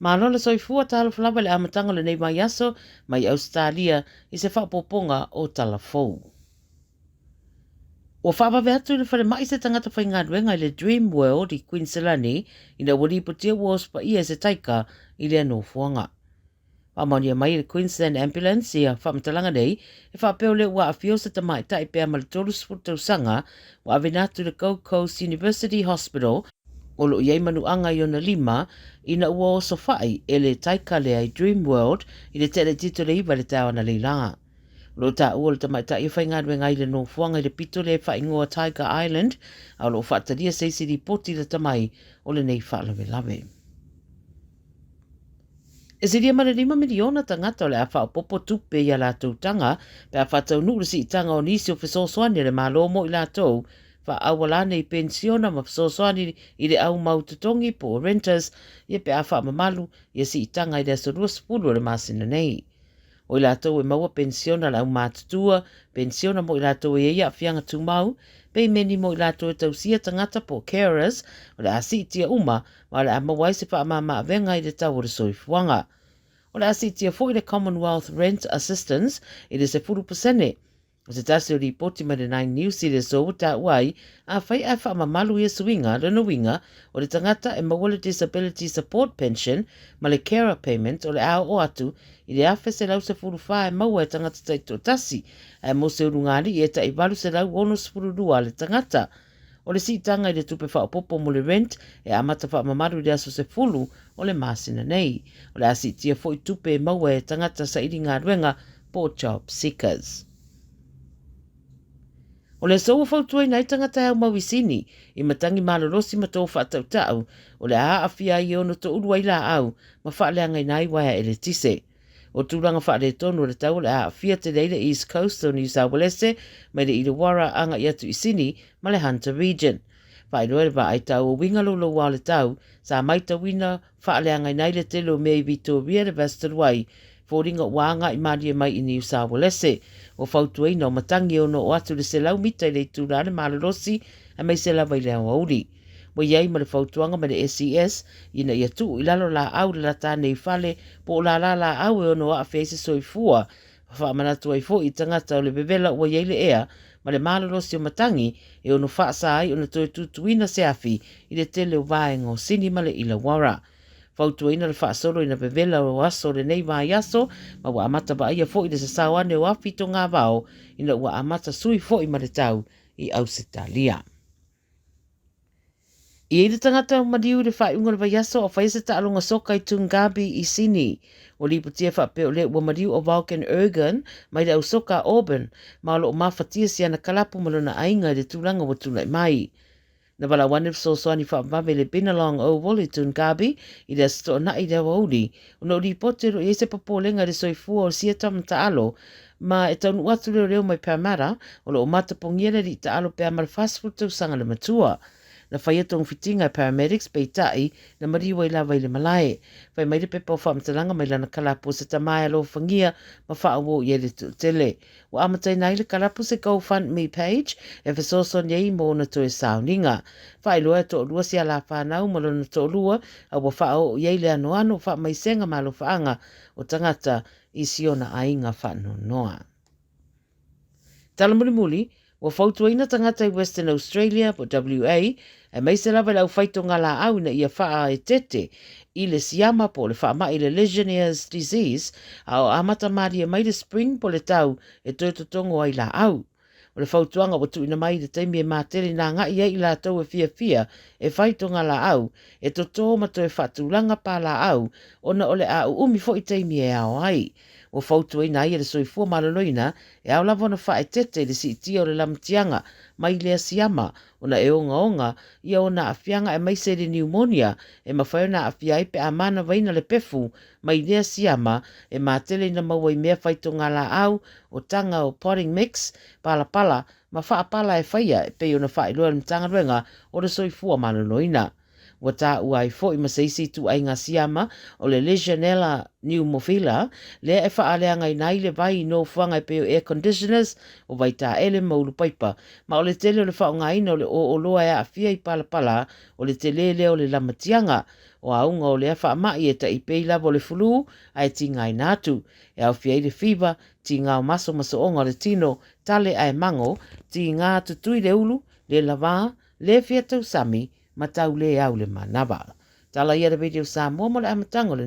Malo le soifua, talofa lava i le amataga o lenei vaiaso mai Ausetalia i se faaopoopoga o tala fou. Ua faavave atu i le falemai se tagata faigaluega i le Dream World i Kuiniselani ina ua lipotia ua osofaia e se taika i lea nofoaga. Faamaonia mai e le Queensland Ambulance ia faamatalaga nei e faapea o lea ua aafia o se tamaitai pea ma le 30 tausaga ua aveina atu i le Gold Coast University Hospital o lo o i ai manuaga i ona lima ina ua osofai e le taika lea i Dream World i le tea laitiiti o le 9 i le taeao analeila. O lo o taua o le tamaitai e faigaluega ai i le nofoaga i le pito lea e faaigoa Tiger Island, a o lo o faatalia se isi lipoti lata mai o lenei faalavelave. E silia ma le 5 miliona tagata o le a faaopoopo tupe i a latou taga pe a faataunuu le siitaga o nisi o fesoasoani a le Malo mo i latou faaauala ane i penisiona ma fesoasoani i le au mau totogi po o renters ia pe a faamamalu ia siitaga i le aso 20 o le masina nei. O i latou e maua penisiona a le aumatutua, penisiona mo i latou e i ai aafiaga tumau, peimeni mo i latou e tausia tagata po o carers, o le a siitia uma ma o le a maua ai se faamama-avega i le tau o le soifuaga. O le a siitia foi le Commonwealth Rent Assistance i le 10%. O se tasi o lipoti mai le Nine News i le aso ua taua ai, afai ae faamamalu ia suiga, lona uiga, o le tagata e maua le Disability Support Pension ma le Carer Payment o le a oo atu i le $1,114 e maua e tagata taitoatasi, ae mo se ulugalii e tai $862 a le tagata. O le siitaga i le tupe faaopoopo mo le rent e amata faamamalu i le aso 10 o le masina nei. O le a siitia foi tupe e maua e tagata saili galuega po o job seekers. O le aso ua fautuaina ai tagata e aumau i Sini i matagi malolosi ma tō faatautau o le a aafia ai e ono toulu ai laau ma faaleagaina ai uaea eletise. O tulaga faaletonu o le tau o le a aafia tele ai le East Coast o Niu Saualese mai le Illawarra agai atu i Sini ma le Hunter Region. Faailoa e le vaai tau o uiga louloua o le tau sa maitauina faaleagaina ai le tele o mea i Vitoria le vasi talu ai, foliga ua agai malie mai i Niu Saualese. Ua fautuaina o matagi e ono oo atu i le 100 mita i le itula le malolosi aemaise lava i le aoauli. Ua i ai ma le fautuaga mai le SES ina ia tuu i lalo laau lalata ane i fale po o lala laau e ono aafia ai se soifua. Faamanatu ai foi i tagata o le vevela ua i ai le ea ma le malolosi o matagi e ono faasa ai ona toe tutuina se afi i le tele o vaega o Sini ma le Illawarra. Fautuaina le faasolo ina vevela o aso o lenei vaiaso ma ua amata vaaia foi le sasao ane o afi togavao ina ua amata sui foi ma le tau i Ausetalia. I ai le tagata ua maliu i le faaiuga o le vaiaso a o faia se taaloga soka i Toongabbie i Sini. Ua lipotia faapea o lea ua maliu o Volkan Ergun mai le au soka a Auburn ma o lo o mafatia si ana kalapu ma lona aiga i le tulaga ua tulai mai. Na valaau ane le fesoasoani faavavave i le Binalong Oval i Toongabbie i le Aso Toonai i le aoauli ona o lipoti o lo o i ai se popolega i le soifua o sia tama taalo ma e taunuu atu leoleo mai Parramatta o lo o matapogia le alii taalo pe a ma le 40 tausaga le matua. Na faia togafitiga e paramedics peitai na maliu ai lava i le malae. Fai mai le pepa o faamatalaga mai lana kalapu o se tama e alofagia ma faauo i ai le toatele. Ua amataina ai le kalapu se GoFundMe page e fesoasoani ai mo ona toe sauniga. Faailoa e toalua si ala whanau ma lona toalua a ua faaoo i ai le anoano o faamaisega ma alofaaga o tagata i si ona aiga faanoanoa. Tala mulimuli, ua fautuaina tagata i Western Australia po WA, aemaise lava i le aufaitogalaau ina ia faaeteete i le siama po o le faamai le Legionnaires disease, a o amata malie mai le spring po le tau e toe totogo ai laau. O le fautuaga ua tuuina mai i le taimi e matele ina agai ai i latou e fiafia e fai togalaau, e totō ma toe faatulaga palaau ona o le a uumi foi taimi e ao ai. Ua fautuaina ai e le Soifua Maloloina e ao lava ona faaeteete i le siitia o le lamatiaga mai lea siama ona e ogaoga ia ona aafiaga aemaise i le niumonia e mafai ona aafia ai pe a manavaina le pefu mai lea siama e matele ina maua i mea faitogalaau o taga o potting mix, palapala ma faapala e faia e pei ona faailoa e le Matagaluega o le Soifua Maloloina. Ua taua ai foi ma se isi ituaiga siama o le Legionella pneumophila lea e faaleagaina ai le vai i nofoaga e pei o air conditioners, o vaitaele ma ulupaipa, ma o le tele o le faaaogaina o le ooloa e aafia i palapala o le telē lea o le lamatiaga. O auga o lea faamai e tai pei lava o le fulu ae tigaina atu. E aofia ai le fiva, tiga o maso ma so'oga o le tino, tale ae mago, tiga tutui le ulu, le lavā, le fia tausami, ma tau le au le manava. Tala ia le Radio Samoa mo le amataga o lenei.